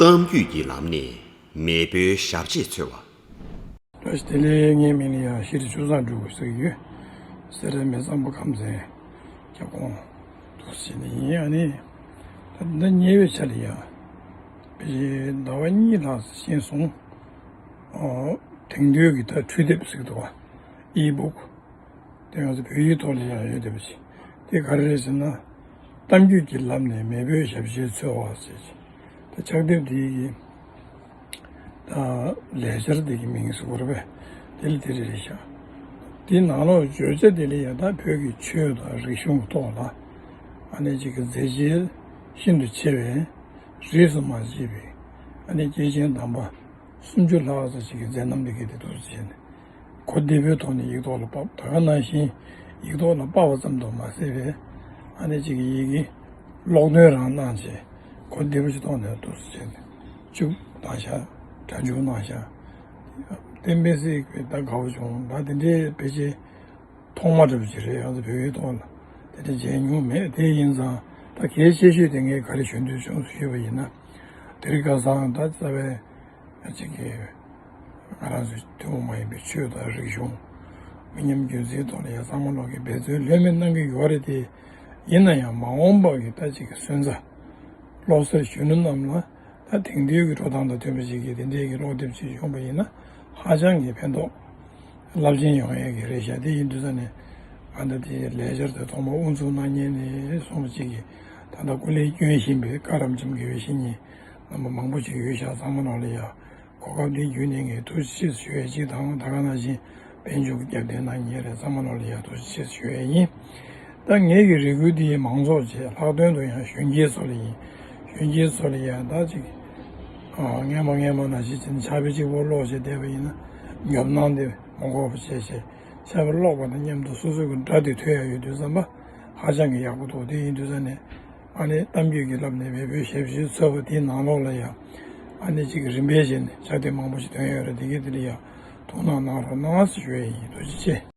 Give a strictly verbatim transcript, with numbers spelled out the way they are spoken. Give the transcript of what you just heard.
གཏམ་རྒྱུད་ཀྱི་ལམ་ནས་མེས་པོའི་ཞབས་རྗེས་འཚོལ་བ། བཀྲ་ཤིས་བདེ་ལེགས། ངའི་མིང་ལ་ཡང་ཤེས་རིག་ཆོས་བཟང་འབྲུག་ཟེར་གྱི་ཡོད། སེ་ར་མི་གཙང་པ་ཁམས་ཚན་ཁྱབ་ཁོངས་འདུག་ཟེར་ནས་ཡིན། ཨ་ནི་ད་ལྟ་ཉེ་བའི་ཆར་ལ་ཡང་ཕལ་ཆེར་ཟླ་བ་གཉིས་ལྷག་ཙམ་ཕྱིན་སོང་། ཨོ། དེང་དུས་ཀྱི་ད་འཕྲུལ་དེབ་ཟེར་གྱི་འདུག་ག་ཨི་བུག་དེ་ང་ཚོ་བོད་ཡིག་ཐོག་ལ་ཡང་ཡོད་བསྡད་པ་ཅིག་དེ་ག་རེ་རེད་ཟེར་ན། གཏམ་རྒྱུད་ཀྱི་ལམ་ནས་མེས་པོའི་ཞབས་ཕྱི་འཚོལ་བ་ཟེར་ཅིག་ད་ཕྱག་དེབ་འདི་ཡི་ད་ལས་འཆར་འདི་གི་མིང་ཟེར་དགོས་རེད་པས། དེ་ལ་དེ་རེ་རེ་བཞག་དེའི་ནང་ལོགས་བརྗོད་བྱ་དེ་ལ་ཡང་ད་བོད་ཀྱི་ཆོས་དང་རིག་གཞུང་ཐོག་ལ་ཨ་ནི་ཅིག་གི་མཛད་རྗེས་ཤིན་ཏུ་ཆེ་བའི་རིས་སུ་མ་ཆད་པའི་ཨ་ནི་སྐྱེས་ཆེན་དམ་པ་སུམ་ཅུ་ལྷག་ཙམ་ཞིག་གི་མཛད་རྣམ་འདི་གའི་དེ་འདུག་ཟེར་ནས། གོ་བདེ་པོའི་ཐོག་ནས་ཡིག་ཐོག་ལ་ཕབ། ད་ག་ནང་བཞིན་ཡིག་ཐོག་ལ་ཕབ་པ་ཙམ་དུ་མ་ཟད་པའི་ཨ་ནི་ཅིག་གི་ཡི་གེ་ཀློག་འདོན་རང་གནང་བྱས། གོ་བདེ་པོ་ཞིག་ཐོག་ནས་འདུག་ཟེར་ནས་བཅུག་གནང་ཤག་སྒྲ་འཇུག་གནང་ཤག་གཏན་འབེབས་སྲིད་པའི་ད་དགའ་བོ་བྱུང་། ད་དེ་འདྲའི་ཕལ་ཆེར་ཐོག་མ་འདྲ་པོ་ཅིག་རེད། ང་ཚོ་བོད་ཡིག་ཐོག་ལ་དེ་འདྲ་མཇལ་མྱོང་མེད། དེ་ཡིན་ཙང་ད་གལ་ཆེ་ཤོས་དེ་ངས་ག་རེ་ཞུ་འདོད་བྱུང་ཞུས་པ་ཡིན་ན། དེ་རིང་ཁ་སང་ད་རྩ་བའི་ཅིག་གི་ང་རང་ཚོའི་ཐུན་མོང་མ་ཡིན་པའི་ཆོས་དང་རིག་གཞུང་མི་ཉམས་རྒྱུན་འཛིན་ཐོག་ལ་ཡ་ཚང་མ་ལོག་གི་འབད་བརྩོན་ལྷོད་མེད་གནང་གི་ཡོད་རེད་དེ། ཡིན་ན་ཡང་མ་འོངས་པ་གི་ད་ཅིག་གི་སོན་རྩ་བློ་གསར་གཞོན་ནུ་རྣམས་ལ་ད་དེང་དུས་ཀྱི་འགྲོ་སྟངས་དང་མཐུན་པ་ཞིག་གི་དེ་འདྲའི་གི་ཀློག་དེབ་ཅིག་ཡོང་པ་ཡིན་ན་ཧ་ཅང་གི་ཕན་ཐོགས་རླབས་ཆེན་ཡོང་ཡས་ཀྱི་རེད་ཤག་དེ་ཡིན་དུས་ཙ་ནས་ང་ད་དེའི་ལས་འཆར་དེ་ཐོག་མར་དབུ་འཛུགས་གནང་མཁན་ནས་བཟུང་ཅིག་གི་ད་ལྟ་སྐུ་ལས་བསྐྱོན་བཞིན་པའི་བཀའ་རབ་འབྱམས་དགེ་བའི་བཤེས་གཉེན་རྣམ་པ་མང་པོ་ཅིག་ཡོད་ཤག་ཚང་མ་ནང་ལ་ཡ་གོ་སྐབས་འདི་བརྒྱུད་ནས་ངས་ཐུགས་རྗེ་ཆེ་ཞུ་ཡས་ཅིག་དང་། ད་ག་ནང་བཞིན་དཔལ་འབྱོར་གྱི་རྒྱབ་རྟེན་གནང་མཁན་རེད། ཚང་མ་ནང་ལ་ཡ་ཐུགས་རྗེ་ཆེ་ཞུ་ཡས་ཡིན། ད་ངེད་ཀྱི་རེ་སྐུལ་འདི་མང་ཚོགས་བཅས་ལྷག་དོན་དུ་ཡང་གཞོན་སྐྱེས་ཚོ་ལ་ཡིན། གཞོན་སྐྱེས་ཚོ་ལ་ཡང་ད་ཅིག་ཨ་སྔས་མ་སྔས་མ་ནང་བཞིན་བྱས་ནས་ཕྱག་དཔེ་གཅིག་པོ་ཀློག་བྱས་བསྡད་པ་ཡིན་ན་ཉོབ་སྣང་དེ་མ་འགོར་བ་བྱས་བྱས། ཕྱག་དཔེ་ཀློག་པ་དང་མཉམ་དུ་སོ་སོའི་གི་སྒྲ་དེ་ཐོས་ཡ་ཡོད་དུས་ཙམ་པ་ཧ་ཅང་གི་ཡག་པོ་འདུག་དེ་ཡིན་དུས་ཙ་ནས་ཨ་ནི་གཏམ་རྒྱུད་ཀྱི་ལམ་ནས་མེས་པོའི་ཞབས་ཕྱི་འཚོལ་བ་དེའི་ནང་ལོགས་ལ་ཡང་ཨ་ནི་ཅིག་རིམ་པས་བྱས་ནས་ཕྱག་དེབ་མང་པོ་ཞིག་ཐོན་ཡོད་རེད། དེ་གའི་དེ་ལ་ཡང་ཐུགས་སྣང་གནང་རོགས་གནང་ཞེས་ཞུ་ཡ་ཡིན། ཐུགས་རྗེ་ཆེ།